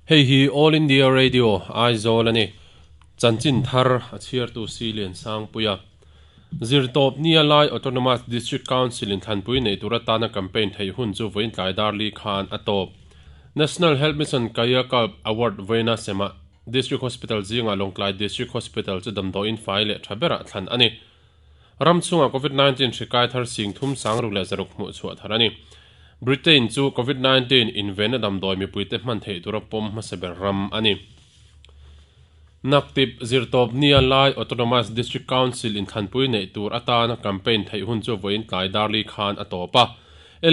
Hei hi All India Radio, Aizawl a ni. Chanchin thar a chhiartu Si Liansangpuia. Zirtawp nia lai Autonomous District Council in thlanpui neih tur atana campaign theih hun chu vawiin tlai dar li khan a tawp. National Health Mission Kayakalp Award vawiina semah District Hospital zingah Lawngtlai District Hospital chu damdawiin fai leh tha berah thlan a ni. Ram chhungah Covid 19 hri kai thar sing thum sang ruk leh zaruk hmuh chhuah thar a ni. Britain chu Covid 19 invenna damdawi mipuite hman theih tura pawm hmasa ber ram a ni. Naktip zirtawp nia lai Autonomous District Council inthlanpui neih tur atana campaign theih hun chu vawiin tlai darli khan a tawp a.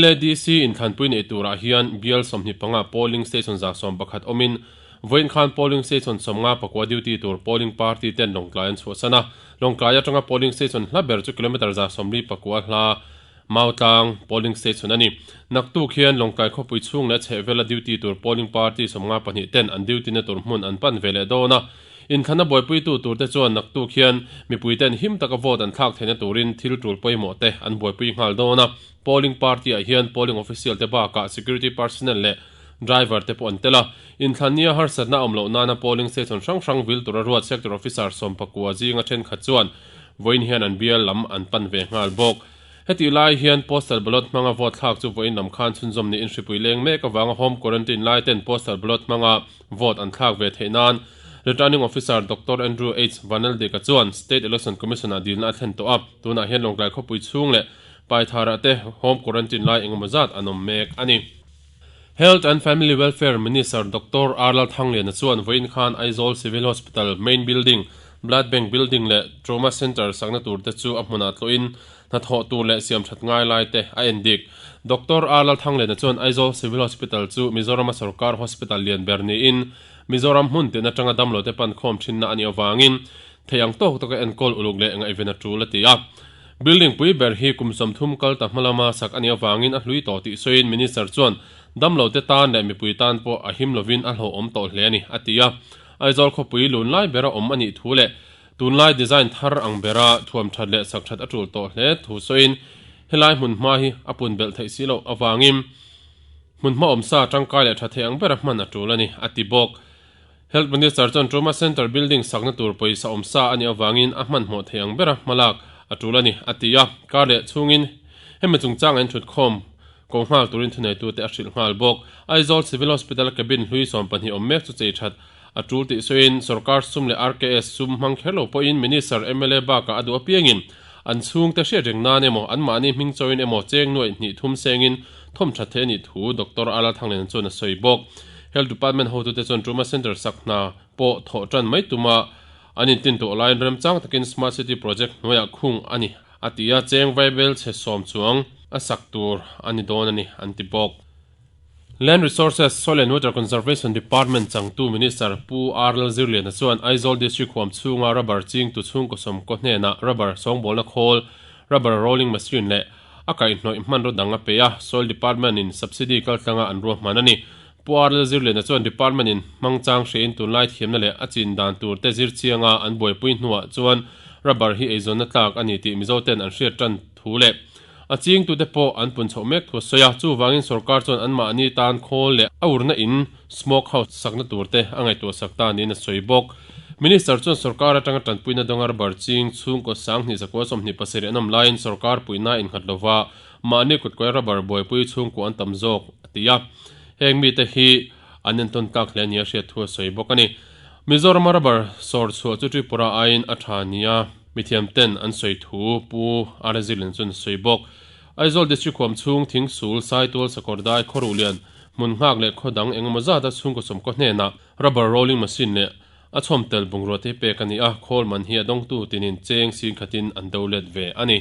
LADC inthlanpui neih turah hian bial 25 polling station 111 awmin vawiin khan polling station 54 duty tur polling party ten Lawngtlai an chhuahsan a. Lawngtlai atanga polling station hla ber chu kilometre 144 hla Mautlang polling station a ni. Naktuk hian Lawngtlai khawpui chhung leh chhehvela duty tur polling party 52 ten an duty na tur hmun an pan ve leh dawn a. Inthlanna buaipuitu turte chuan naktuk hian mipui ten him taka vote an thlak theihna turin thil tul pawimawh te an buaipui nghal dawn a. Polling party ah hian polling official te bakah security personnel leh driver te pawh an tel a. Inthlannia harsatna a awm loh nana polling station hrang hrang vil tura ruat sector officer 19 zinga thenkhat chuan vawiin hian an bial lam an pan ve nghal bawk. Hetih lai hian postal ballot hmanga vote thlak chu vawiin lam khan chhunzawm niin hripui leng mek avanga home quarantine lai ten postal ballot hmanga vote an thlak ve theih nan Returning Officer Doctor Andrew H Vaneldik-a chuan State Election Commission-ah dilna a thlen tawh a, tunah hian Lawngtlai khawpui chhung leh Paithara te home quarantine lai engemaw zat an awm mek a ni. Health and Family Welfare Minister Doctor R Lalthangliana chuan vawiin khan Aizawl Civil Hospital Main Building, Blood Bank Building leh Trauma Centre sakna tur te chu a hmunah tlawhin hnathawh tur leh siamthat ngai lai te a en dik. Doctor R Lalthangliana chuan Aizawl Civil Hospital chu Mizorama sorkar hospital lian ber niin Mizoram hmun tin atanga damlo te pan khawm thinna a nih avangin thei ang tawk tawka enkawl uluk leh ngaihven a tul a ti a. Building pui ber hi kum 30 kal ta hmalama sak a nih avangin a hlui tawh tih sawiin Minister chuan damlo te tan leh mipui tan pawh a him lovin a hlauhawm tawh hle a ni, a ti a. Aizawl khawpui lun lai bera awm a nih thu leh tunlai design thar ang bera thuam that leh sak that a tul tawh hle thu sawiin helai hmun hma hi a pun belh theih si loh avangin hmun hma awmsa tangkai leh tha thei ang bera hman a tul a ni, a ti bawk. Health Minister chuan Trauma Centre building sakna tur pawisa awm sa a nih avangin a hmanhmawh thei ang bera hmalak a tul a ni, a ti a. Kar leh chhungin hemi chungchanga inthutkhawm ko nghal turin thuneitute a hrilh nghal bawk. Aizawl Civil Hospital cabin hlui 12 awm mek chu chei that a tul tih sawiin sorkar sum leh RKS sum hmang kher lo pawhin Minister mla bakah a duh apiangin an chhungte hriat reng nan emaw anmahni hming chawiin emaw cheng nuaih hnih thum sengin thawm that thei a nih thu Doctor Ala Thanglian chuan a sawi bawk. Health Department hotute chuan Trauma Centre sak hna pawh thawh tan mai tuma an intin tawh laiin remchang takin Smart City Project hnuaiah khung a ni a ti a, cheng vaibel chhe sawm chuang a sak tur a ni dawn a ni an ti bawk. Land Resources, Soil and Water Conservation Department changtu Minister Pu R Lalzirliana chuan Aizawl District huam chhunga rubber chingtu chhungkaw sawmkaw hnenah rubber sawngbawlna khawl, rubber rolling machine leh A kaihhnawih hmanraw dang a pe a, Soil Department in subsidy kaltlanga an ruahman a ni. Pu R Lalzirliana chuan Department in hmangchang hriain tunlai thiamna leh a chin dan tur te zir chianga an buaipui hnuah chuan rubber hi eizawnna tlak a ni tih Mizo ten an hriat tan thu leh a chingtute pawh an pun chhoh mek thu a sawi a. Chuvangin sorkar chuan anmahni tan khawl leh a urna in smoke house sakna tur te a ngaihtuah sak ta niin a sawi bawk. Minister chuan sorkar atanga tanpuina dawnga rubber ching chhungkaw 2127 an awm laiin sorkar puihna innghat lova mahni kutkawi rubber buaipui chhungkaw an tam zawk a ti a. Heng mite hi an entawn tlak hle nia hriat thu a sawi bawk a ni. Mizorama rubber sawr chhuah chu Tripura aiin a tha nia mithiam ten an sawi thu Pu Arazilin chuan a sawi bawk. Aizawl District huam chhung Thingsul, Saitual, Sakawrdai, Khawruhlian, hmun nghak leh khaw dang engemaw zata chhungkaw sawmkaw hnenah Rubber rolling machine leh a chhawm tel bungrua te pek a ni a, khawl man hi a dawngtu tinin cheng sing khatin an do let ve a ni.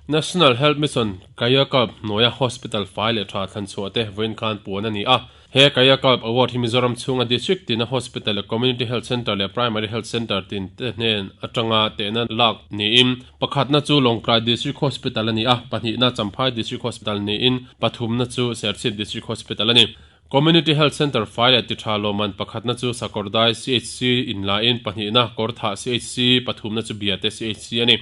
National Health Mission Kayakalp hnuaia hospital fai leh tha thlan chhuah te vawiin khan puan a ni a. He Kayakalp Award hi Mizoram chhunga district tina hospital leh community health centre leh primary health centre tin te hnen atanga tehna lak niin pakhatna chu Lawngtlai District Hospital a ni a, pahnihna Champhai District Hospital niin pathumna chu Serchhip District Hospital a ni. Community Health Centre fai leh ti tha lawmman pakhatna chu Sakawrdai CHC inlain pahnihna Kawrthah CHC, pathumna chu Biate CHC a ni.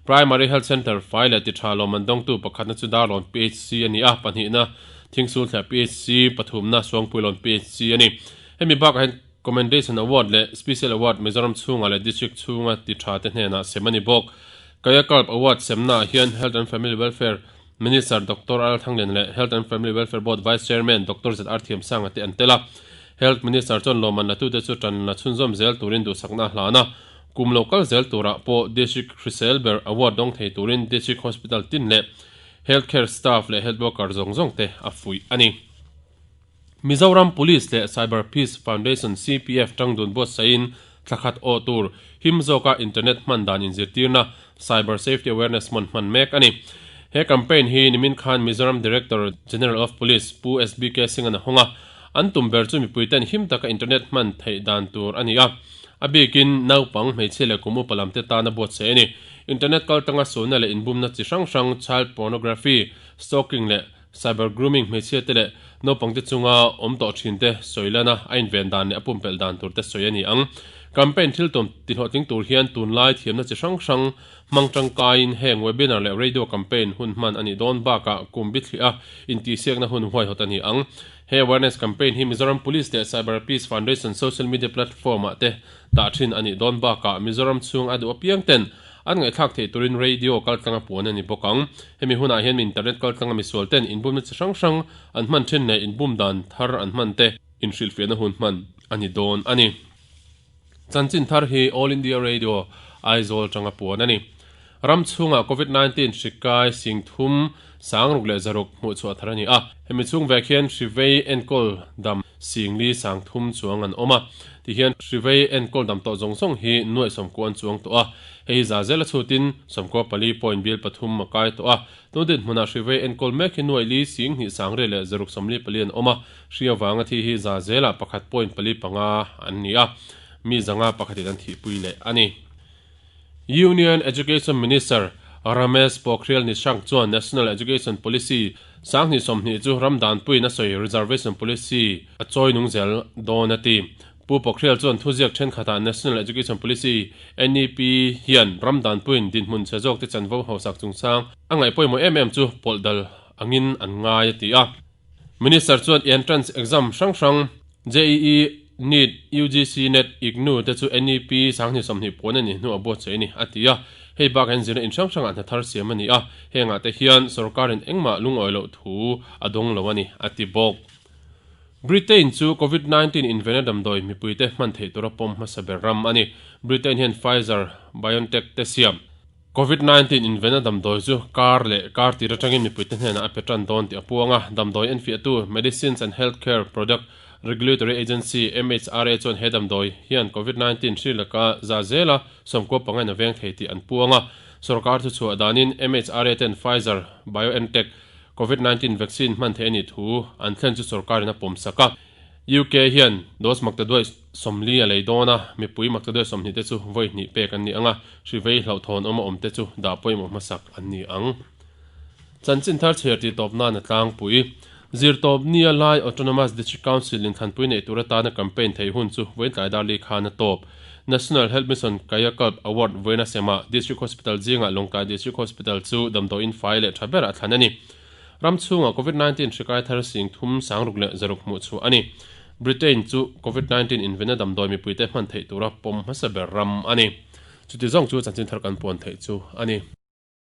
Primary Health Centre fai leh ti tha lawmman dawngtu pakhatna chu Darlawn PHC a ni a, pahnihna Thingsulthliah PHC, pathumna Suangpuilawn PHC a ni. Hemi bakah hian Commendation Award leh Special Award Mizoram chhungah leh District chhunga ti tha te hnenah sem a ni bawk. Kayakalp Award semnaah hian Health and Family Welfare Minister Doctor Al Thanglian leh Health and Family Welfare Board Vice Chairman Doctor ZR Thiamsanga te an tel a. Health Minister chuan lawmman latute chu tan la chhunzawm zel turin duhsakna a hlan a. Kum lo kal zel turah pawh District Hrisel ber Award dawng thei turin District Hospital tin leh Health Care Staff leh Health Worker zawng zawng te a fuih a ni. Mizoram Police leh Cyber Peace Foundation, CPF, tangdun buatsaihin thla khat awh tur him zawka internet hman dan inzirtirna Cyber Safety Awareness Month hman mek a ni. He campaign hi nimin khan Mizoram Director General of Police Pu SBK Singh-a'n a hawng a, an tum ber chu mipuiten him taka internet hman theih dan tur a ni a, a bikin naupang, hmeichhia leh kum upa lamte tana buatsaih a ni. Internet kaltanga sualna leh inbumna chi hrang hrang, child pornography, stalking leh Cyber grooming hmeichhia te leh naupang te chunga awm tawh thin te sawi lan a, a inven dan leh a pumpelh dan tur te sawi a ni ang. Campaign thil tum tihlawhtling tur hian tunlai thiamna chi hrang hrang hmang tangkaiin heng webinar leh radio campaign hun hman a nih dawn bakah kum bithliah a intihsiakna hun huaihawt a ni ang. He awareness campaign hi Mizoram Police leh Cyber Peace Foundation social media platform ah te dah thin a nih dawn bakah Mizoram chhung a duh apiang ten An ngaihthlak theih turin radio kaltlanga puan a ni bawk ang. Hemi hunah hian mi internet kaltlanga misual ten inbumna chi hrang hrang an hman thin leh inbum dan thar an hman te inhrilhfiahna hun hman a ni dawn a ni. Chanchin thar hi All India Radio, Aizawl tanga puan a ni. Ram chhungah Covid 19 hri kai sing thum sang ruk leh zaruk hmuh chhuah thar a ni a. Hemi chhung vek hian hri vei enkawl dam sing li sang thum chuang an awm a. Tihian hri vei enkawl dam tawh zawng zawng hi nuaih sawmkua an chuang tawh a. Hei hi za zel a chhutin 14 point bil pathum a kai tawh a. Tun dinhmunah hri vei enkawl mek hi nuaih li sing hnih sang riat leh zaruk 44 an awm a. Hri avanga thi hi za zelah pakhat point pali panga an ni a. Mi zanga pakhatin an thihpui leh a ni. Union Education Minister Ramesh Pokhriyal Nishank chuan National Education Policy 2020 chu ram danpuiin a sawi reservation policy a chawi nung zel dawn a ti. Pu Pokhriyal chuan thuziak thenkhatah National Education Policy, NEP, hian ram danpuiin dinhmun chhe zawkte chanvo hausak chungchang a ngaih pawimawh em em chu pawlh dal angin an ngai a ti a. Minister chuan entrance exam hrang hrang JEE, NEET, UGC net, IGNOU te chu NEP 2020 puan a nih hnuah buatsaih a ni, a ti a. Hei bakah hian zirna in hrang hrangah hna thar siam a ni a, hengah te hian sorkarin engmah lungawi loh thu a dawng lo a ni, a ti bawk. Britain chu Covid 19 invenna damdawi mipuite hman theih tura pawm hmasa ber ram a ni. Britain hian Pfizer, BioNTech te siam. Covid 19 invenna damdawi chu kar leh kar tir atangin mipuite hnenah a pe tan dawn tih a puang a, damdawi enfiahtu Medicines and Healthcare Product Regulatory Agency, MHRA, chuan he damdawi hian Covid 19 hri laka za zela 95 in a veng thei tih an puang a. Sorkar thuchhuah danin MHRA ten Pfizer, BioNTech Covid 19 vaccine hman theih a nih thu an thlen chu sorkarin a pawmsak a. UK hian dose maktaduai 40 a lei dawn a, mipui maktaduai 20 te chu vawi hnih pek an ni ang a, hri vei hlauhthawn awm a awm te chu dah pawimawh hmasak an ni ang. Chanchin thar chhiar tih tawp nan a tlangpui. Zirtawp nia lai Autonomous District Council in thlanpui neih tur atana campaign theih hun chu vawiin tlai dar li khan a tawp. National Health Mission Kayakalp Award vawiin a sem a, District Hospital zingah Lawngtlai District Hospital chu damdawiin fai leh tha ber a thlan a ni. Ram chhungah Covid 19 hri kai thar sing thum sang ruk leh zaruk hmuh chhuah a ni. Britain chu Covid 19 invenna damdawi mipuite hman theih tura pawm hmasa ber ram a ni. Chuti zawng chu chanchin thar kan puan theih chu a ni.